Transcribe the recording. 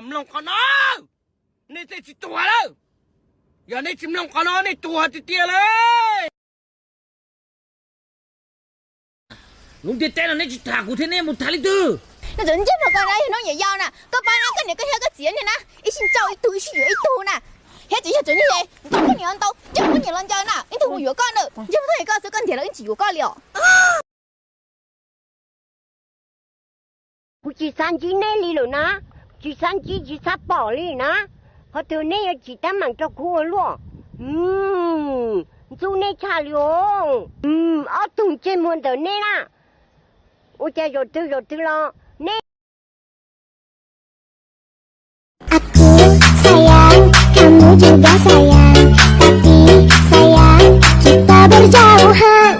Mloog qhov no, nej tej tsis tuag lawm. Yog nej tsis mloog qhov no nej tuag tiag tiag lawm. Lub ntiaj teb no nej tsis tham kuv thiab nej mus tham leej twg? Nws tseem ntsej muag koj na, yog hnub nyiam yau na, koj pab na, koj niam koj thiab koj txiv niag na, ib sij nrauj ib tug ib sij yuav ib tug na. Thiab tsis yog tseem niag ntau, koj niam ntau, coj koj niam los ncaws na, ib tug mus yuav koj na, ntsej muag tag koj xwb koj ntiag los yeej tsis yuav koj li os. Kuv tsis xav ntsib neb li lawm na, tsis xav ntsib tsis xav pom li na. Qhov twg neb yuav tsim teeb meem rau kuv ua luaj? Ntxub neb tshaj li os. Ob tug ntsej muag ntawm neb na, ua cas zaum twg zaum twg los neb Aku sayang, kamu juga sayang, tapi sayang, kita berjauhan.